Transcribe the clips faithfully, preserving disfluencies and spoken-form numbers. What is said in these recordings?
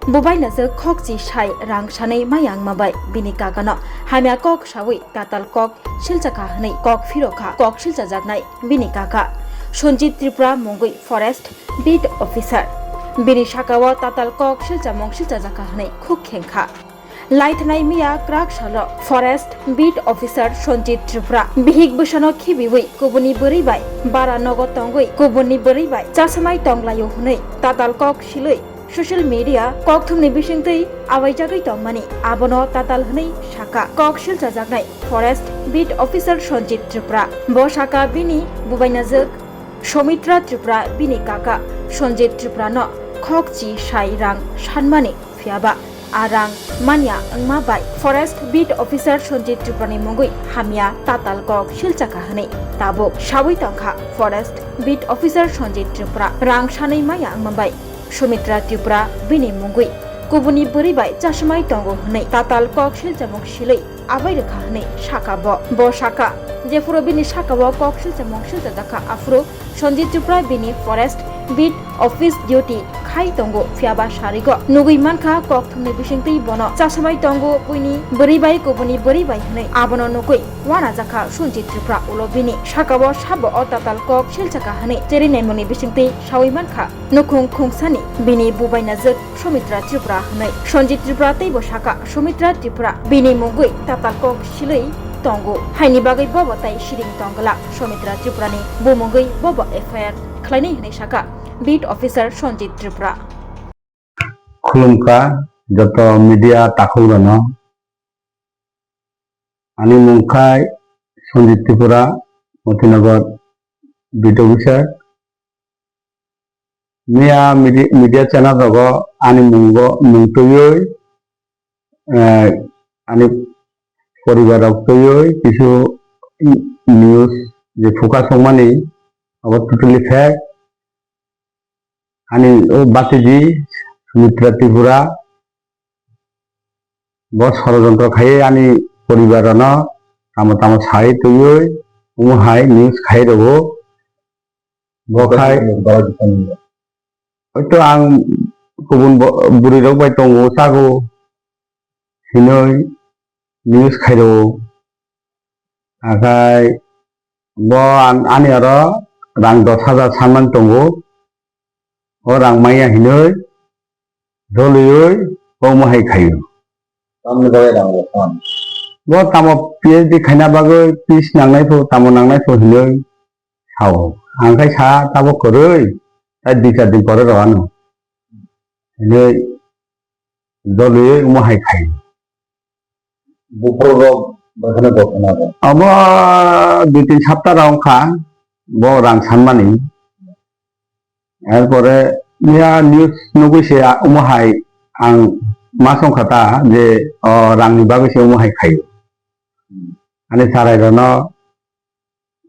Bubaina je khokchi sai rang sanwi maya wngma bai bini kakano hamya kok sawi tatal kok silchakha hwnwi kok phirokha kok silchajaknai bini kaka Sanjit Tripura mungwi forest beat officer. Bini sakao tatal kok silchamung silchajakha hwnwi khuk khengkha. Laithanai miya kwrak salo forest beat officer Sanjit Tripura bihik bwsano khibiwi kubuni bwrwi bai bara nogo tongwi kubuni bwrwi bai chasamai tonglaio hwnwi tatal kok silwi social media kokthumni bisingtwi awaijagwi tongmani abono tatal hwnwi saka kok silchajaknai forest beat officer Sanjit Tripura. Bo saka bini bubainajwk Somitra Tripura bini kaka Sanjit Tripurano khokchi sai rang sanmani phiyaba a rang manya wngma bai forest beat officer Sanjit Tripurani mungwi hamya tatal kok silchakha hwnwi tabuk sawi tongkha forest beat officer Sanjit Tripura. Rang sanwi maya wngma bai Sumitra Tripura bini mungwi kubuni bwrwi bai chasamai tongo hwnwi tatal kok silchamung silwi abai rwkha hwnwi saka bo. Bo saka, jephuru bini sakao kok silchamung silchajakha, aphuru Sanjit Tripura bini forest beat office duty khai tongo, phiyaba sarigo nugwi mankha kokthumni bisingtwi bono chasamai tongo, buini bwrwi bai kubuni bwrwi bai hwnwi. Abono nugwi wanajakha Sanjit Tripura, ulo bini sakao sabo o tatal kok silchakha hwnwi cheri naimungni bisingtwi sawi mankha. Nukhung khungsani bini bubainajwk Sumitra Tripura hwnwi. Sanjit Tripura teibo saka Sumitra Tripura bini mungwi tatal kok silwi tongo, haini bagwi bobo tai siring tong glak. Sumitra Tripurani bumungwi bobo F I R khlainai hwnwi saka beat officer Sanjit Tripura. Khulumkha joto media takhukrokno. Ani mung khai Sanjit Tripura, Motinagar beat officer. Miya midi-, media channel rogo ani mungo, mung twiwi, eh, ani poribar rok twiwi kisu news je focus wngmani abo totally fake. Ani o batiji Sumitra Tripura bo sorojontro khaiwi ani poribar rokno tamo tamo sai twiwi omo hai news khai rwo. Bo khai, hoito ang kubun bo-, bwrwi rok bai tongo, chago hinwi news khairo. Akhai bo an-, ani oro rang dos hajar sanmani tongo. O rang maya hinwi doliwi omo hai khaio. Tamni bagwi rang rw kha? Bo tamo P H D khaina bagwi pis nangnai pho, tamo nangnai pho hinwi sao. Ang khai sa tabo kwrwi, tai dui char din pore rw ano. Hinwi doliwi omo hai khaio. Buphuru rok bai kheno bo khna bo. Abo dui tin sapta rok wngkha bo rang sanmani. Erpore miya news nugwi se omo hai ang ma songkha ta je o rangni bagwi se omo hai khaio. Ani charai rokno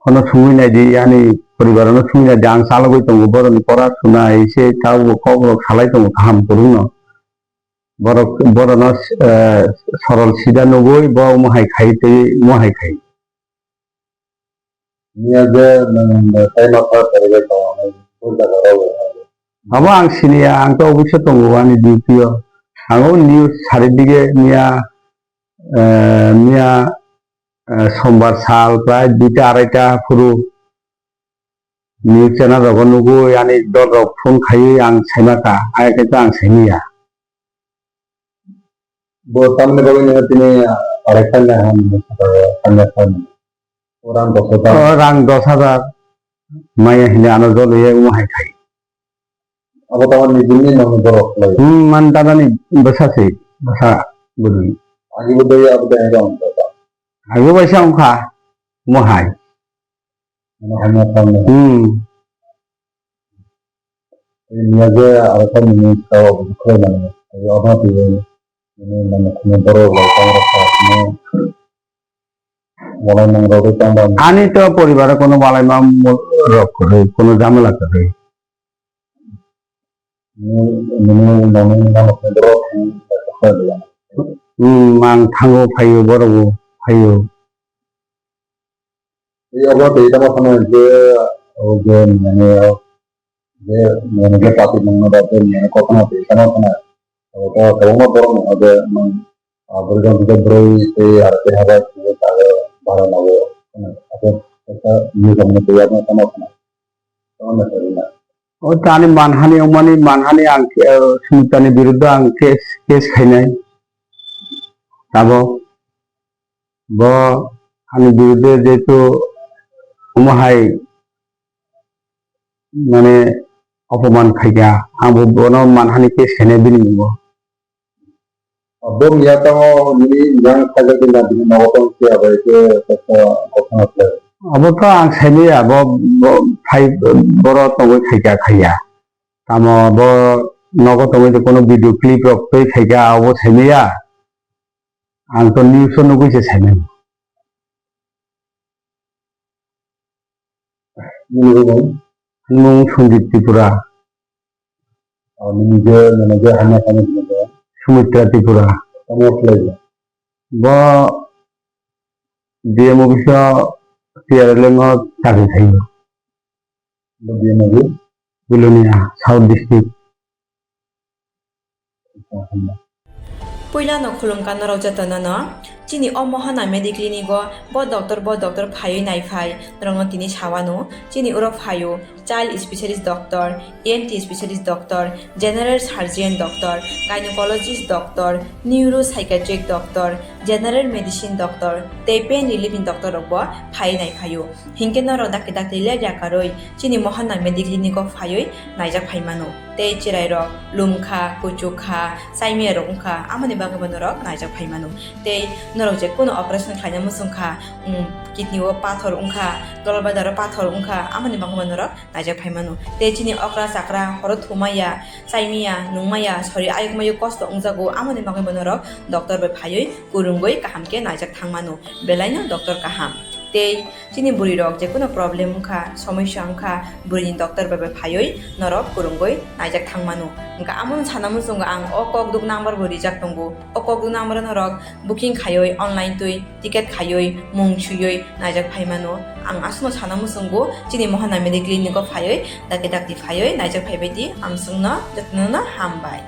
Hono sungwi naidi, ani poribar no sungwi naidi, ang chalogwi tongo, boroni pora suna ese tabuk kok rok salai tongo kaham kwrwngno. Borok, borokno, eh, sorol sida nugwi bo omo hai khai tei omo hai khai. Miya je nwng tei ma sa kwrwngwi tongo, hwnwi o jaga rok. Abo ang siniya, ang to office o tongo, ani duty o. Ang o news sari dige miya, eh, miya eh, sombar sal prai duita araita phuru news channel rogo nugwi ani dol rok phone khaiwi ang saima kha, ai khe to ang saimaya. Bo tamni bagwi nini tini arai khaina ham, eh, khaina khaina. O rang dos hajar. O rang dos hajar. Maya hini ano joloi omo hai khai. Abo tamo nijini nangni borok lai. Hmm, man dadani bwsa se, bwsa bwrwi. Agi bo doi abo doi abo ang kha. Agi bo baisa wngkha, omo hai. Ano hamya tamo. Hmm. Niya je aro tamo ni sao abo khlai mani. Agi abo tamo ni nangni borok lai tamo rok sa. Walai mang rok tamo. Ani to poribaro kono walai mang rok kwrwi, kono jamala kwrwi. Hmm, ang thango phaio, borok bo phaio. Abo tei tamo khana je, o je mane, o je mane je pati mangno da je mane kokno tei tamo khana. Abo to kwbangma borok no abo mang, ah, bwrwi rok bwrwi tei aro tei haba tei aro bara lago. Abo kaisa news rok ni twi abo tamo khna. Tamo na twi na. O tani manhani, omani manhani ang, eh, Sumitani biruddo ang case, case khainai. Abo bo ani birudde jehetu omo hai mane opoman khaikha, ang bo bono manhani case khainai bini mungo. Abo miya tamo nini yang khaijak din na bini nogo tong khe abo eke kesa kothoma khlai. Abo to ang saimaya, bo, bo phai boro tongwi khaikha khaiya. Tamo bo nogo tongwi de kono video clip rok twi khaikha abo saimaya. Ang to news o nugwi se saimaya. Nini mung? Mung Sanjit Tripura. O, nini je, nini je hanya kami nini je? Sumitra Tripura. Tamo khlai? Bo D M office o T R L M o chakri khaio. Bo D M office? Belonia, South District. Puilano khulumkha norok jotono no. Chini o Mohana Mediclinic o bo doctor, bo doctor phaiwi naiphai norokno tini sawano. Chini oro phaio child specialist doctor, E N T specialist doctor, general surgeon doctor, gynecologist doctor, neuropsychiatric doctor, general medicine doctor tei pain relief ni doctor rok bo phaiwi naiphaio. Hinkhe norok dakti dakti ler yakarwi chini Mohana Mediclinic o phaiwi naijak phaimano. Tei chwrairok lumkha, kuchukha, saimiyarok wngkha, amoni bagwibo norok naijak phaimano. Tei norok je kunu operation khlaina muchungkha, um, kidney o pathor wngkha, dolbadaro pathor wngkha, amoni bagwibo norok naijak phaimano. Tei chini okra chakra horo thumaya, saimaya, nungmaya, sori ayukmayo kosto wngjago, amoni bagwibo norok doctor bai phaiwi kwrwngwi kaham khe naijak thangmano. Belaino doctor kaham. Tei chini bwrwi rok je kunu problem wngkha, somosya wngkha, bwrwini doctor bai bai phaiwi norok kwrwngwi naijak thangmano. Wngkha amono sana muchungo ang o kokduk number bo rijak tongo. O kokduk number o norok booking khaiwi online twi ticket khaiwi mung swiwi naijak phaimano. Ang aswkno sana muchungo chini Mohana Mediclinic o phaiwi dakti dakti phaiwi naijak phaibaidi amswkno jotono no hambai.